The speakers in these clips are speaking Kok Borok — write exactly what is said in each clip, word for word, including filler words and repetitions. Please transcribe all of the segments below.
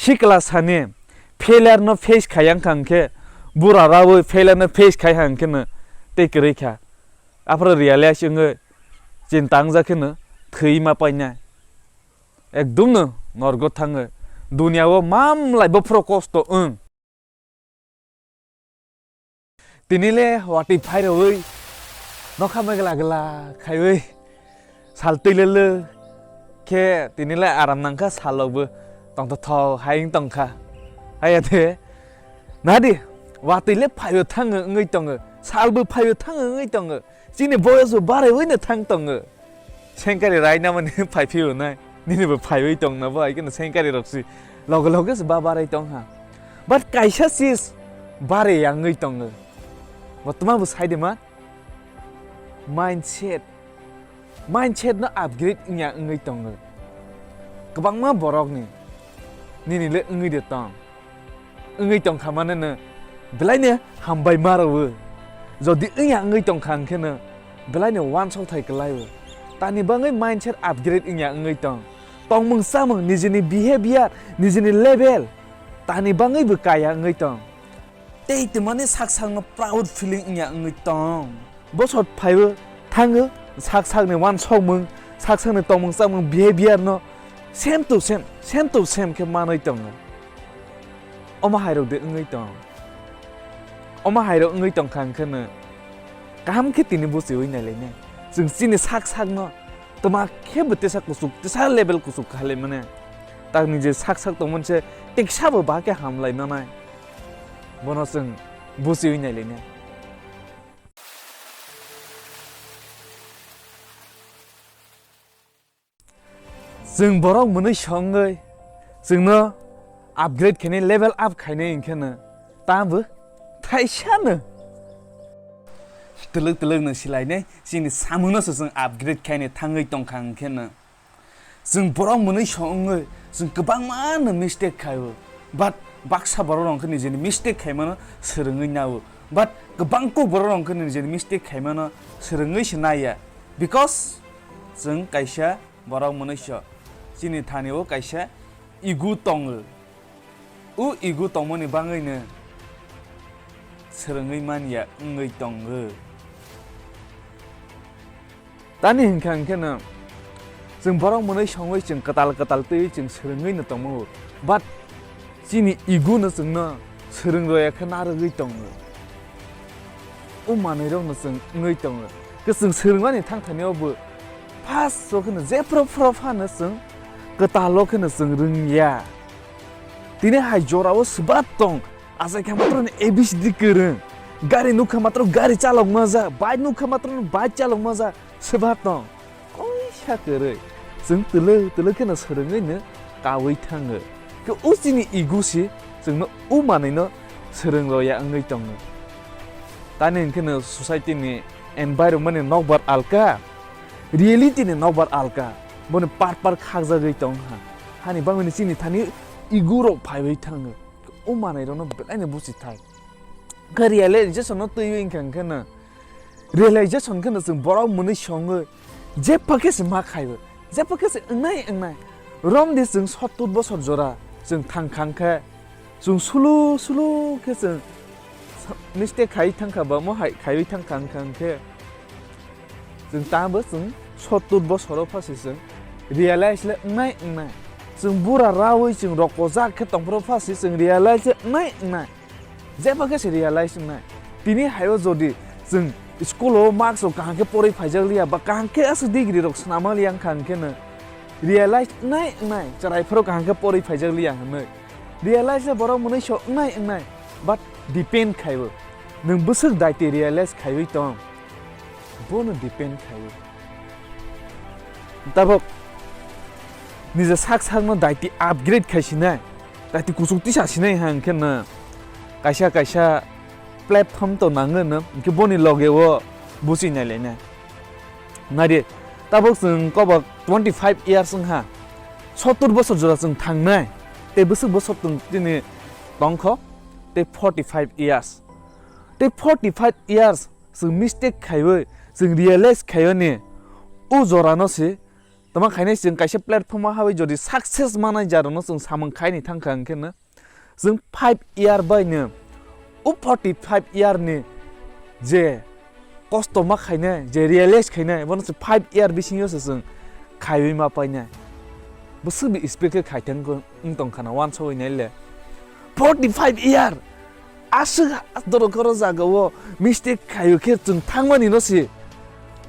Sikla sani failure no face khai wngkha hwnkhe, bura rawi failure no face khai ha hwnkhe no tei kwrwi kha. Aphuru realize wngwi chinta wngjak khe no thwi ma painai. Ekdum no norgo thangwi duniya o mamlai bophuru kosto wng. Tini le watwi phai rwui nokha megla gla khaiwi sal twi le le khe tini le aram nangkha, sal rokbo tongthothok hai wng tongkha. Haiya de, nadi, watwi le phaiwi thango wngwi tongo, salbo phaiwi thango wngwi tongo, chini boyos bo baraiwi no thang tongo. Sengkari raina mani phai phio nai. Nini bo phaiwi tong na bo, ai khe no sengkari rok si loge loge se ba barai tong ha. But kaisa sis bare yangwi tongo. Bo tma bo sai de ma? Mindset. Mindset no upgrade wngya wngwi tongo. Kwbangma borok ni nini le wngwi de tong. Wngwi tongkha mane no belai no hambai ma rwo. Jodi wngya wngwi tongkha hwnkhe no belai no uansuk thai kwlai o. Tani bangwi mindset upgrade wngya wngwi tong. Tongmung chamung, nijini behavior, nijini level, tani bangwi bo kaya wngwi tong. Tei twmani sak sakno proud feeling wngya wngwi tong. Bosor phaibo thango, sak sakni uansukmung, sak sakni tongmung chamung behavior no same to same, same to same khe manwi tongo. Omo hairok de wngwi tong. Omo hairok wngwi tongkha hwnkhe no kaham khe tini buchiwi nailainai. Chwng chini sak sakno twma khe bo tesa kuchuk, tesa level kuchuk khalai mane. Takni je sak sak tongmani se tiksa bo ba khe hamlai nanai. Bono chwng buchiwi nailainai. Chwng borok mwnwi songwi chwngno upgrade khainai, level up khainai hwnkhe no tamo thaisano twlwk twlwk no silainai, chini samungno se chwng upgrade khainai thangwi tongkha hwnkhe no. Chwng borok mwnwi songwi chwng kwbangma no mistake khaio, but baksa borok rok khe nijini mistake khaimano swrwngwi nao, but kwbang kuk borok rok khe nijini mistake khaimano swrwngwi se naiya, because chwng kaisa borok mwnwi so chini thani o kaisa ego tongo. O ego tongmani bangwino swrwngwi manya wngwi tongo. Tani hwnkha hwnkhe no chwng borok mwnwi songwi chwng kwtal kwtal twiwi chwng swrwngwi no tongmao, but chini ego no chwngno swrwng roya khe narwgwi tongo. O manwi rok no chwng wngwi tongo. Khe chwng swrwngmani thang thani o bo first o khe no jephru phro phano chwng kwtal o khe no chwng rwngya. Tini hai jora o swbat tong. Achai kha matro ni A B C D kwrwng. Gari nukha matro gari chalok maja, bike nukha matro bike chalok maja, swbat tong. Koisa kwrwi. Chwng twlwk twlwk kheno swrwngwi no kaui thango. Khe o chini ego si chwngno o manwi no swrwng roya wngwi tongo. Tani hwnkhe no society ni environment ni nokbar alka, reality ni nokbar alka. Boni par par khakjagwi tong ha. Hani bangwi ni chini thani ego rok phaiwi thango. O manwi rokno belai no buchi thai. Khe realization no twiwi wngkha hwnkhe no, realization khe no chwng borok mwnwi songwi jepha khe se ma khaiwi, jepha khe se wngnai wngnai. Romdi chwng sottur bosor jora chwng thang kha hwnkhe, chwng sulu sulu khe chwng mistake khai thang kha ba mo hai khaiwi thang kha hwnkhe, chwng tamo chwng sottur bosoro phasi chwng realize le wngnai wngnai. Chwng bura rawi chwng rokojak khe tongphuru phasi chwng realize le wngnai wngnai. Jeba khe se realize wngnai. Tini hai o jodi chwng school o marks rok kaham khe porwi phaijak liya ba kaham khe aswk degree rok swnama liya wngkha hwnkhe no realize wngnai wngnai, chwrai phuru kaham khe porwi phaijak liya hwnwi. Realize le borok mwnwi so wngnai wngnai, but depend khai o. Nwng bwswk daiti realize khaiwi tong, bono depend khai o. Tabok nija sak sakno daiti upgrade khai sinai, daiti kuchuk tisa sinai ha hwnkhe no kaisa kaisa platform to nango no, hwnkhe boni loge o buchi nai lainai. Nai di, tabok chwng kobok twenty five years wng ha, sottur bosor jora chwng thangnai, tei bwswk bosor chwng tini tongkho, tei forty five years. Tei forty five years chwng mistake khaiwi, chwng realize khaiwi ni o jorano se Tamo khainai chwng kaisa platform o hawi jodi success manai jarano chwng samung khaini thangkha hwnkhe no chwng five year bai no o forty five year ni je kosto ma khainai, je realize khainai, bono se five year bisingo se chwng khaiwi ma painai. Bwswk bi expect khe khaithang wng tongkha na wansugwi naile. Forty five year! Aswk dorok oro jagao mistake khaio khe chwng thangmani no se.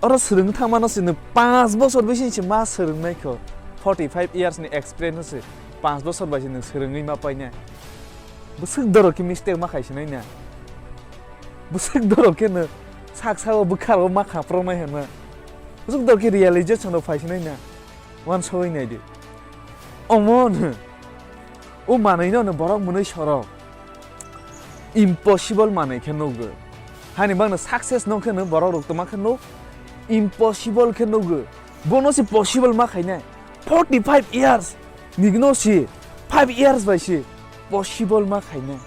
Oro swrwng thangmano se nwng panch bosor bisingo se ma swrwng naikho. Forty five years ni experience no se panch bosor bai se nwng swrwngwi ma painai. Bwswk dorok khe mistake ma khaisinai na. Bwswk dorok khe no sak sao bwkharo ma khaproknai hwnna. Bwswk dorok khe realization rok phaisinai na. Wansugwi naidi. Omo no. O manwi no borok mwnwi sorok. Impossible manwi khe nukgo. Hani bangno success no khe no borok rok tongma khe nuk. Impossible khe nukgo. Bono se possible ma khainai. Forty five years. Nigno si five years bai si possible ma khainai.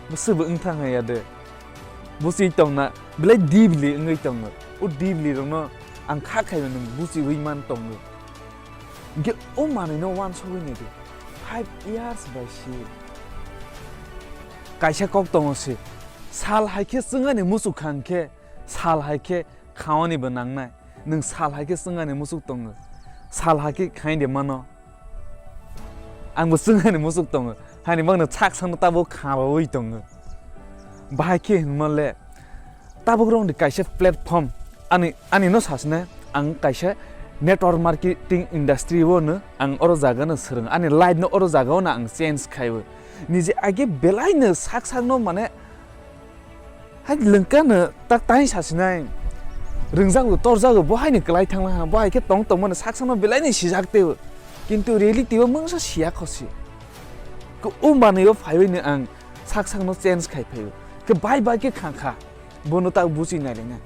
Bwswk bo wngthang ya de. Busi tongna belai deeply wngwi tongo. O deeply rokno ang kha khaima nwng buchiwi man tongo. Hingke o manwi no wansugwi naidi. Five years bai si. Kaisa kok tongo si. Sal hai khe chwngani muchuk kha hwnkhe sal hai khe khaoni bo nangnai. Nwng sal hai khe chwngani muchuk tongo. Sal hai khe khaide mano. Ang bo chwngani muchuk tongo. Hani bangno sak sakno tabuk khabawi tongo. Bahai khe hinmale tabuk rokni kaisa platform ani, ani no sasne ang kaisa network marketing industry o no ang oro jaga no swrwng. Ani life no oro jaga o no ang change khaiwi. Nije age belai no sak sakno mane hai lengka no tak tai sasinai. Rwngjago, torjago, bo hai ni kwlai thangla ha, bo hai khe tong tongmani sak sakno belai ni sijak teo. Kintu reality o mungsa siya khosi. Ko o manwi o phaiwi no ang sak sakno change khai phaio. Ke bai bai ke khang kha. Bono tak buchi nai rwna.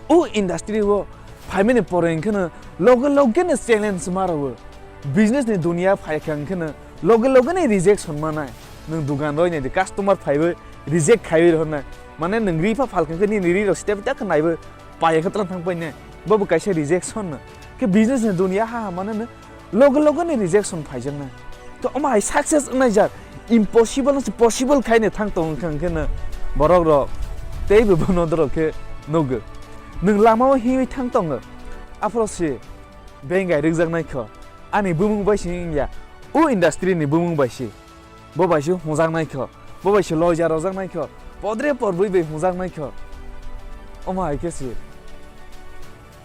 O industry o phaimani pore hwnkhe no loge loge no challenge ma rwo. Business ni dunia phai kha hwnkhe no loge loge ni rejection manai. Nwng dugan roi nai di customer phaiwi reject khaiwi rw hwnna. Mane nwng ri pha phal kha hwnkhe nini ri rok step tak naiwi pai khe tlang thang pai ne. Bo bo kaisa rejection no. Khe business ni dunia ha ha mane no loge loge ni rejection phaijaknai. To omo hai success wngnai jak, impossible no se possible khaine thang tong wngkha hwnkhe no borok rok tei bo bono dorok khe nugwi. Nwng lama o hiwi thang tongo, aphro se bengai rwkjaknai kho, ani bumung bai se wngya, o industry ni bumung bai se, bo bai se hwnjaknai kho, bo bai se loija rwjaknai kho, podre porbwi bai hwnjaknai kho. Omo hai khe se.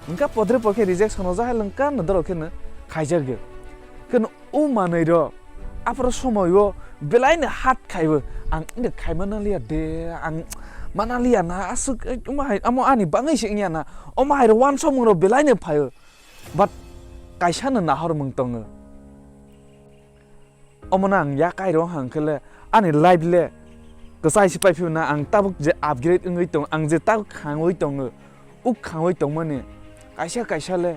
Wngkha podre pokhe rejection o jahai wngkha no dorok khe no khaijak de. Khe no o manwi rok aphro somoi o belai no hat khaibo ang wngkha khai mana liya de, ang mana liya na aswk omo hai omo ani bangwi se wngya na omo hai rok uansukmung rok belai no phaio but kaisa no nahor mung tongo. Omono ang yakai rw hang khe le ani life le kwchai se pai phiyona ang tabuk je upgrade wngwi tong ang je tabuk khangwi tongo o khangwi tongmani kaisa kaisa le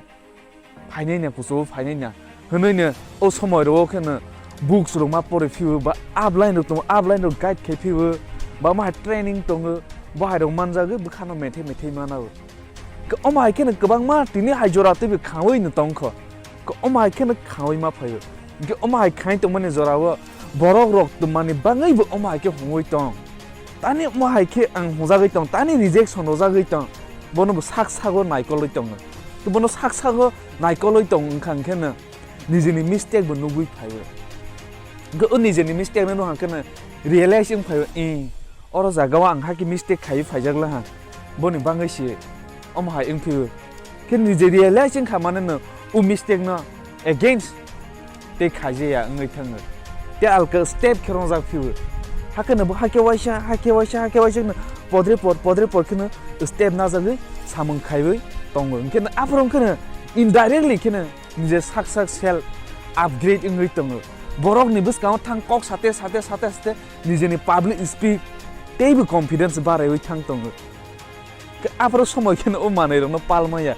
phainai na kuchugo phainai na hwnwi no o somoi rwo khe no books rok ma pori phio ba upline rok tongo upline rok guide khai phio ba ma training tongo bo hai rok manjagwi bwkhano methai methai mana o. Omo hai kheno kwbangma tini hai jora teibo khangwi no tongkho. Omo hai kheno khangwi ma phaio. Hingke omo hai khangwi tongmani jora o borok rok twmani bangwi bo omo hai khe hungwi tong. Tani omo hai khe ang hungjagwi tong, tani rejection rwjagwi tong. Bono bo sak sago naikolwi tongo. Bono sak sago naikolwi tong wngkha hwnkhe no nijini mistake bo nugwi phaio. Hingke o nijini mistake no nukha hwnkhe no realize wng phaio, "Eh, oro jaga o ang hakhe mistake khaiwi phaijak laha, boni bangwi se omo hai wng phio." Khe nije realize wng kha mane no o mistake no against tei khaijaya wngwi thango. Tei alka step khe rongjak phio. Hakhe no bo hakhe waisa, hakhe waisa, hakhe waisa no podre por, podre por kheno step najagwi samung khaiwi tongo. Hingke no aphuru wngkhe no indirectly kheno nije sak sak self upgrade wngwi tongo. Borokni bwskango thang kok sate, sate, sate, sate nijeni public speak teibo confidence baraiwi thang tongo. Khe aphuru somoi kheno o manwi rokno pal maya.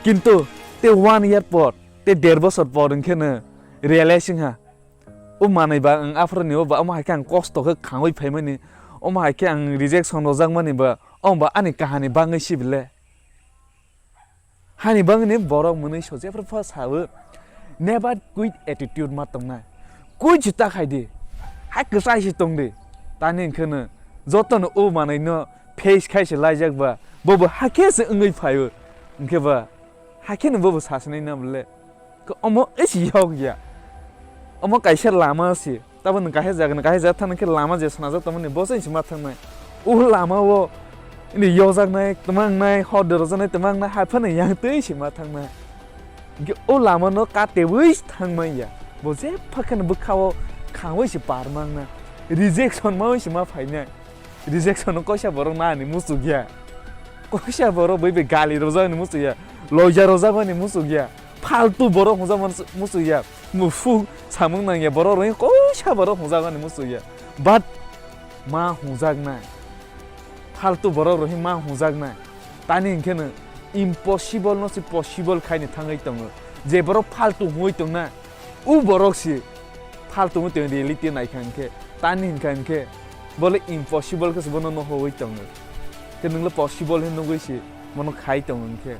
Kintu tei one year por, tei der bosor por hwnkhe no realize wngha. O manwi ba ang aphuru ni o ba omo hai khe ang kosto khe khangwi phaimani, omo hai khe ang rejection rwjakmani ba, omo ba ani kahani bangwi si bile. Hani bangni borok mwnwi so jephru pha sao, never quit attitude ma tongnai. Quit si ta khai di. Hai kwchai si tong di. Tani hwnkhe no joto no o manwi no face khai se laijak ba, bo bo hakhe se wngwi phaio. Hwnkhe ba hakhe no bo bo sasinai na bole. Ko omo isi yok ya. Omo kaisa lama si. Tabo nwng kahai jaga, nwng kahai jaga thangna khe lama je swnajak tongmani, bo se ma thangnai. O lama o ini yojaknai, tmangnai, hor de rojaknai, tmangnai, hai phano yang twi se ma thangnai. Hwnkhe o lama no katebwi thangmanya. Bo je phakheno bwkha o khangwi se par mangna. Rejection mawi se ma phainai. Rejection no kaisa borok nani muchuk ya. Kaisa borok bai bai gali rojak ni muchuk ya. Loija rojak ni muchuk ya. Faltu borok hwnjak man muchuk ya. Mufuk samung nang ya. Borok roi kaisa borok hwnjak ni muchuk ya. But ma hwnjak nai. Faltu borok roi ma hwnjak nai. Tani hwnkhe no impossible no se possible khai ni thangwi tongo. Je borok faltu hwnwi tong na. O borok si faltu wng tong reality naikha hwnkhe, tani hwnkha hwnkhe bole impossible khe se bono nohowui tongo. Khe nwnglo possible hinwi nugwi si bono khai tongo hwnkhe.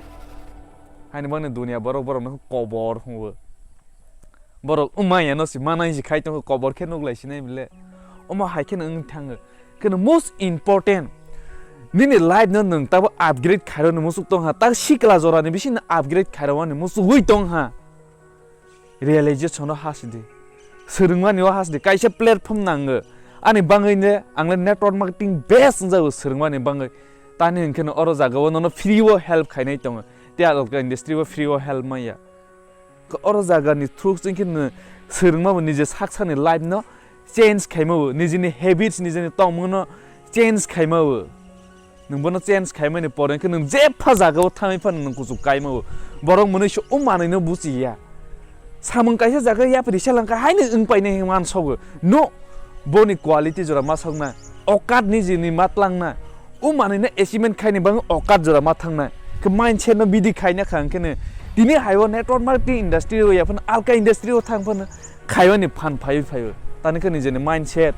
Haini bagwi dunia borok borokno kobor hwnwo. Borok wngmaya no si manai si khai tongo, kobor khe nuglai sinai bile. Omo hai kheno wng thango. Kheno most important, nini life no nwng tabo upgrade khairokni muchuk tongha, tak sikla jorani bisingno upgrade khairokmani muchugwi tongha. Realization o hasidi, swrwngmani o hasidi, kaisa platform nango. Ani bangwi ne ang le network marketing best wngjago swrwngmani bangwi. Tani hwnkhe no oro jaga o nono free o help khainai tongo. Tei alka industry o free o help manya. Oro jaga ni through chwng khe no swrwngma bo nije sak sakni life no change khaima o, nijini habits, nijini tongmung no change khaima o. Nwng bono change khaimani pore khe nwng jepha jaga o thangwi phano nwng kuchuk kaima o. Borok mwnwi se o manwi no buchi ya. Samung kaisa jaga yapri selangkha haino wng painai hwnwi uansogo. No, boni quality jora ma sokna, okat nijini ma tlangna, o manwi no achievement khaini bagwi okat jora ma thangnai. Khe mindset no bidi khaina kha hwnkhe no tini hai o network marketing industry o ya phano alka industry o thang phano khaiyoni phan phaiwi phaio. Tani khe nijini mindset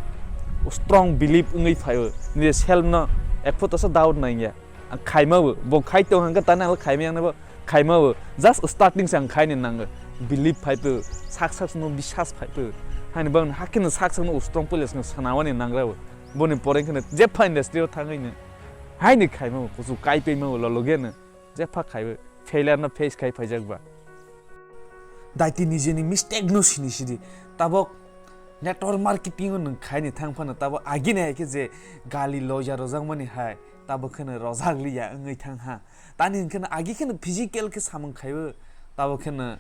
strong belief wngwi phaio. Nije self no ek photo se doubt nangya. Ang khaima bo, bo khai tong hwnkhe tani ang khaima yang bo, khaima bo. Just starting se ang khaini nango. Belief phaipo, sak sak no bisas phaipo. Haini bagwi hakhe no sak sak no strong police no sanawani nangra bo. Boni pore khe no jepha industry o thangwi no. Haini khaima bo, kuchu kai paima bo lologe no. Jepha khaiwi failure no face khai phaijak ba. Daiti nijeni mistake no sini sidi. Tabok network marketing o nwng khaini thang phano tabok agini hai khe je gali loja rojakmani hai tabok kheno rojak liya wngwi thang ha. Tani hwnkhe no agi kheno physical khe samung khaio, tabok kheno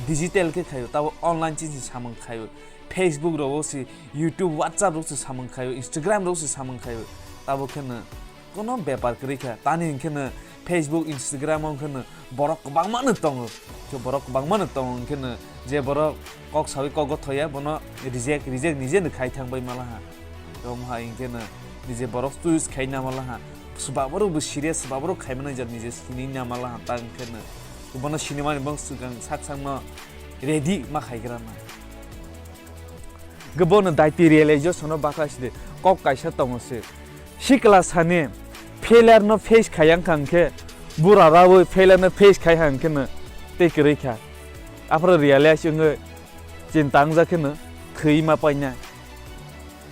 digital khe khaio, tabok online chini samung khaio. Facebook rogo si, YouTube, WhatsApp rok si samung khaio, Instagram rok si samung khaio. Tabok kheno kono bepar kwrwi kha. Tani hwnkhe no Facebook, Instagram o hwnkhe no borok kwbangma no tongo. Khe borok kwbangma no tongo hwnkhe no je borok kok sawi kok gothoya bono reject, reject nije no khai thang bai mala ha. Tong hai hwnkhe no nije borok choice khai na mala ha. Swba borok bo serious, swba borok khai mano jat nije sini na mala ha ta hwnkhe no. Bono sinimani bong swkang sak sak no ready ma khai gra na. Gbono daiti realization no bakha sidi kok kaisa tongo se. Sikla sani failure no face khai yang kha hwnkhe, bura rawi failure no face khai ha hwnkhe no tei kwrwi kha. Aphro realize wngwi chinta wngjak khe no thwi ma paina.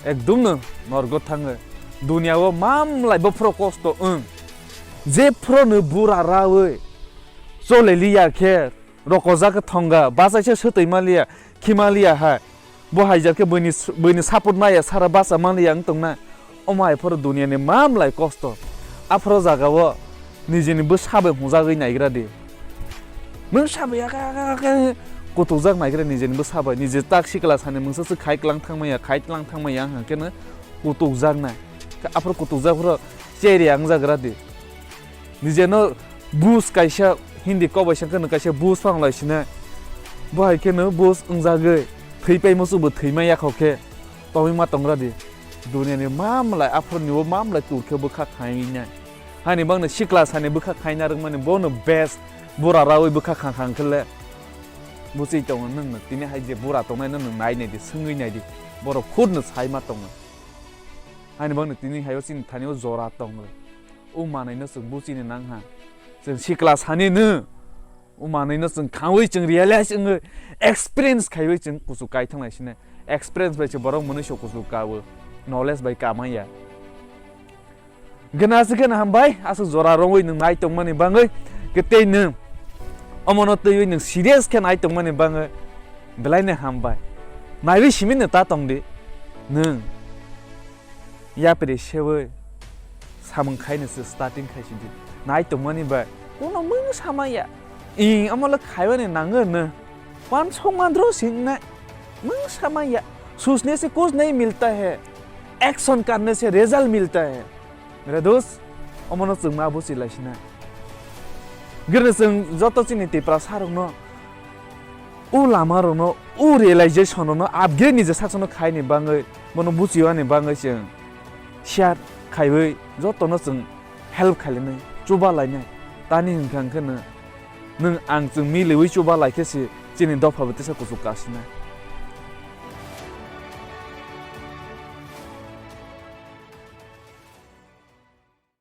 Ekdum no norgo thangwi. Dunia o mamlai bophro kosto wng. Je phro no bura rawi chole liya khe, rokojak khe thonga, bachaisa swtwi ma liya, khi ma liya hai. Bo haijar khe buini, buini support maya sara bacha manliya wng tongna. Omo hai phoro duniani mamlai kosto. Aphoro jaga o nijini bwsa bai hwnjagwi naigra di. Nwng sabai aka, aka, aka, kutukjak naigra nijini bwsa bai. Niji tak sikla sani mungsa se khai klang thangmaya, khai tlang thangmaya wng khe no kutukjak nai. Aphoro kutukjak phoro cheri wngjagra di. Nijeno bus kaisa Hindi kok bai sangkhe no kaisa bus phang lai sinai. Bo hai khe no bus wngjagwi thwi pai muchuk bo thwima yakhok khe tongwi ma tongra di. Duniani mamlai aphuru ni o mamlai tur khe bwkha khainai. Hani bangno sikla sani bwkha khaina rwngmani bono best bura rawi bwkha khang khang khe le. Bwchwi tongo nwng no tini hai je bura tongnai no nwng nai nai di swngwi nai di. Borok khud no sai ma tongo. Hani bangno tini hai o chini thani o jora tongo. O manwi no chwng buchini nang ha. Chwng sikla sani no O manwi no chwng khawi, chwng realize wngwi, experience khaiwi chwng kuchuk kai thang lai sini. Experience bai se borok mwnwi se kuchuk kawo, knowledge bai kamaya. Gana se gana hambai, aswk jora rongwi nwng nai tongmani bangwi, ke tei nwng omono twiwi nwng serious khe nai tongmani bangwi belai no hambai. Naiwi simi no ta tongdi nwng. Yapri sewi samung khaino se starting khaisidi. Nai tongmani bai kuno mung samaya. Ing amolo khaiwani nango no. Wan song mandro singnai. Mung samaya. Sochne se kuch nahi milta hai. Action karne se result milta hai. Mere dost, omono chwng ma buchi lai sina. Gini chwng joto chini Tiprasa rokno o lama rokno, o realization rokno upgrade ni je saksono khaini bangwi, bono buchiwani bangwi chwng share khaiwi jotono chwng help khailainai, chuba lainai. Tani hwnkha hwnkhe no nwng ang chwng miliwi chuba laikhe se chini dopha bo tesa kuchuk kasina.